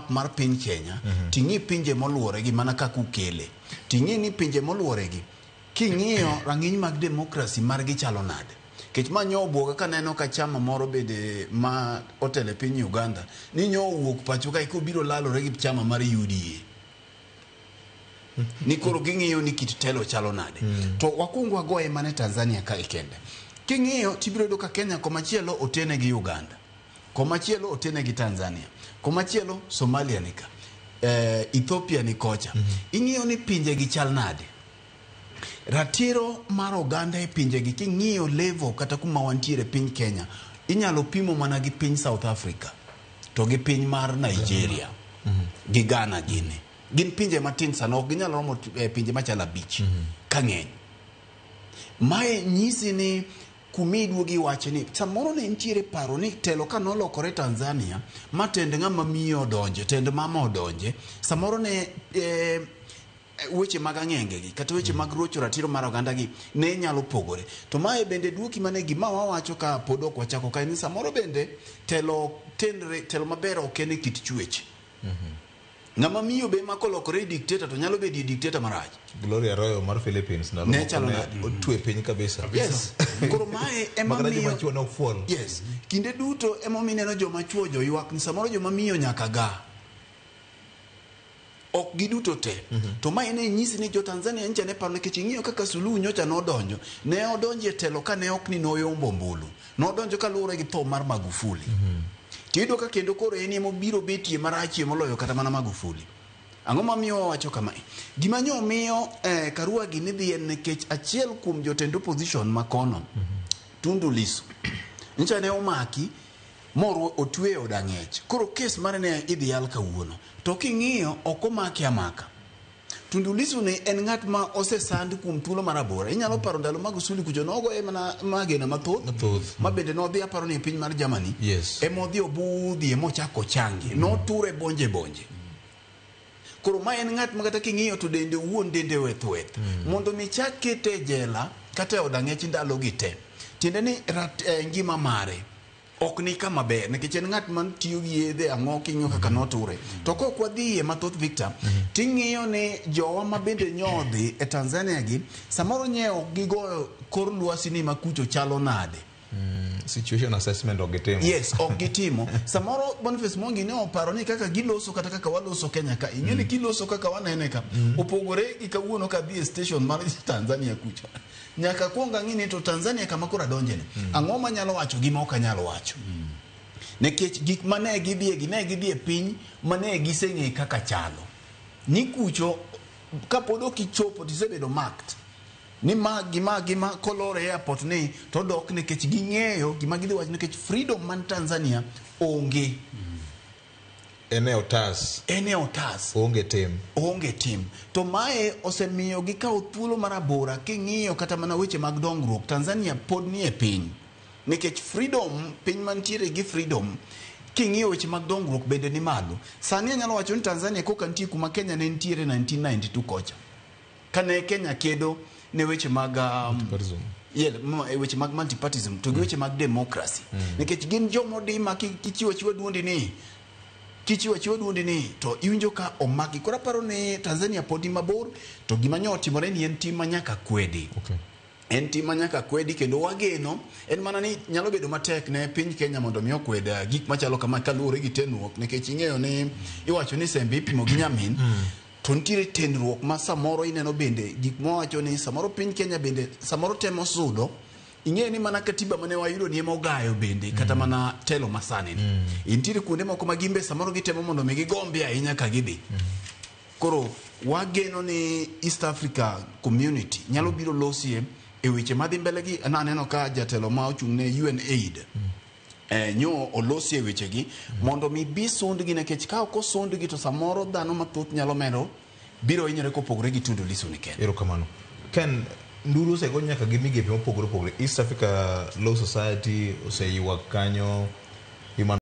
Mar piny Kenya, ting'i pinje moluore gi mana kaka ukele. Ting'i ni pinje moluore gi, king'iyo rang'iny mag demokrasi margi chalo nade. Kech ma nyo obwoga kaneno ka chama moro bende ma otelo e piny Uganda ni nyo owuok pacho kae kobiro lalore gi chama mar UDA. Ni koro ging'iyo ni kit telo chalo nade. To wakwong wagoye mana e Tanzania kae kende. King'iyo tibiro yudo ka Kenya komachielo otene gi Uganda. Komachielo otene gi Tanzania. Komachielo Somalia ni ka. Ethiopia ni kocha. Ing'iyo ni pinje gi chal nade. Ratiro mar oganda e pinje gi king'iyo level kata kuma wantiere piny Kenya, inyalo pimo mana gi piny South Africa to gi piny mar Nigeria gi Ghana gini. Gin pinje matin sana, ok ginyal romo pinje machalo 5 ka ng'eny. Mae nyisi ni kumiduogi iwacho ni samoro ne nitiere paro ni telo ka nolokore Tanzania ma tend ng'ama miyo odonje, tend mama odonje, samoro ne weche mag ang'enge gi kata weche mag rocho ratiro mar oganda gi ne nyalo pogore. To mae bende duoki mane gima wawacho ka pod ok wachako kae ni samoro bende telo tenre, telo maber ok en e kit chwech. Ng'ama miyo be ma kolokore e dictator to nyalo bedo e dictator marach. Gloria Arroyo mar Philippines ndalo Ne moko chalo ne nade? otwe piny kabisa. Yes. Koro mae ema Makata joma miyo chwo ne ok fuol. Yes. Kinde duto ema mineno joma chwo joywak ni samoro joma miyo nyaka ga. Ok giduto te. To mae ne nyisi ni jo Tanzania ncha ne paro nikech ing'iyo kaka Suluhu nyocha nodonjo. Ne odonjo e telo ka ne ok ni noyombo ombulu. Nodonjo kaluwore gi tho mar Magufuli. Tiyudo ka kendo koro en ema obiro betie marachie moloyo kata mana Magufuli. Ang'o mamiyo wawacho kamae? Gima nyo miyo Karua gi ni dhi en nikech achiel kuom jotend opposition makono, Tundu Lissu, nyocha ne omaki moro otwe e od ang'ech. Koro kes mare ne idhi yal kawuono. To king'iyo ok omake amaka. Tundu Lissu ni en ng'at ma osesand kuom thuolo mar aboro. Inyalo paro ndalo mag Magufuli kucho nogoye mana magena mathoth. Mathoth. Ma bende nodhi aparo ni e piny mar Germany. Yes. Ema odhi obudhie mochako change. Noture bonje bonje. Koro ma en ng'at ma kata king'iyo to dende owuon dende weth weth. Mondo mi chak kete e jela kata e od ang'ech ndalo gi te. Tiende ni ngima mare ok ni kama ber nikech en ng'at man tiyo gi yedhe ang'o king'iyo kaka noture. To kok wadhiye mathoth Victor, ting'iyo ni jowa ma bende nyodhi e Tanzania gi samoro nye ok gigoyo kor lwasi ni makucho chalo nade. Situation assessment ok gitimo. Yes, ok gitimo. Samoro Boniface Mwangi ne oparo ni kaka giloso kata kaka waloso Kenya ka, ing'e ni kiloso kaka wanene ka, opogore gi kawuono ka dhi e station mar Tanzania kucha. Nyaka kuong ang'i ni to Tanzania kama koro adonje ni, ang'o manyalo wacho gi ma ok anyal wacho. Nikech gik mane gidhie gi, ne gidhi e piny mane giseng'e kaka chalo. Ni kucho, kapod ok ichopo tisebedo marked. Ni ma gima gima kolor e airport ni to dok nikech ging'eyo gima gidhi wacho nikech freedom man Tanzania onge. En e otas. En e otas. Onge tim. Onge tim. To mae osemiyo gikawo thuolo mar abora king'iyo kata mana weche mag dongruok. Tanzania pod nie piny. Nikech freedom, piny mantiere gi freedom, king'iyo weche mag dongruok bende ni malo. Sani anyalo wacho ni Tanzania koka nitie kuma Kenya ne nitiere 1992 kocha. Kane Kenya kedo ne weche mag Multipartyism. Yeah, weche mag multipartyism to gi weche mag democracy. Nikech gin jomodima kichiwo achiwa duondi ni, kichiwo achiwa duondi ni to iwinjo ka omaki. Koro aparo ni Tanzania pod ni mabor to gima nyo otimore ni en tim ma nyaka kwedi. En tim ma nyaka kwedi kendo wageno en mana ni nyalo bedo matek ne piny Kenya mondo mi okwed gik machalo kama kaluwore gi tenruok nikech ing'eyo ni iwacho ni sembe ipimo gi nyamin. To nitiere tenruok ma samoro ineno bende gik mawacho ni samoro piny Kenya bende samoro temo sudo. Ing'eyo ni mana katiba mane wayudo ni ema ogayo bende kata mana telo masani ni. Nitiere kuonde moko ma gimbe samoro gitemo mondo mi gigombi ahinya ka gidhi. Koro wageno ni East Africa Community nyalo biro losie e weche madhi mbele gi. Naneno ka jatelo ma ochung' ne UNAID nyo olosie wechegi mondo mi bi sundgi nikech ka ok osundgi to samoro dhano mathoth nyalo medo biro hinyore kopogore gi Tundu Lissu ni kende. Erokamano. Ken, nduru osego nyaka gi migepe mopogore opogore. East Africa Law Society oseywak kanyo. Human